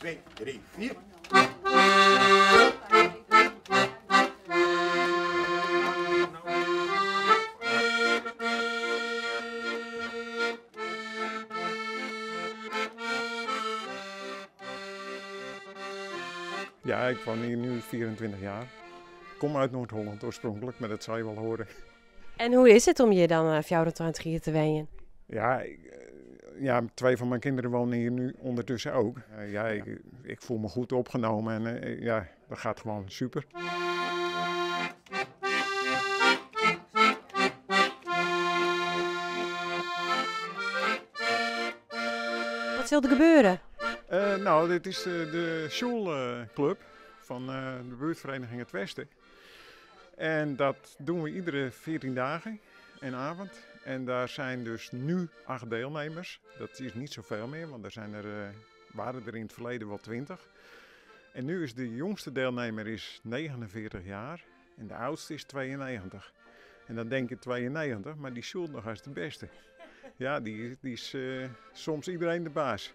2, 3, 4. Ja, ik woon hier nu 24 jaar. Ik kom uit Noord-Holland oorspronkelijk, maar dat zal je wel horen. En hoe is it om hjir dan 24 jier te wenjen? Ja, ik, ja, twee van mijn kinderen wonen hier nu ondertussen ook. Ja, ik voel me goed opgenomen en ja, dat gaat gewoon super. Wat sil der gebeuren? Nou, dit is de sjoelclub van de buurtvereniging Het Westen. En dat doen we iedere 14 dagen en avond. En daar zijn dus nu 8 deelnemers. Dat is niet zoveel meer, want er waren er in het verleden wel 20. En nu is de jongste deelnemer is 49 jaar en de oudste is 92. En dan denk je 92, maar die sjoelt nog als de beste. Ja, die is soms iedereen de baas.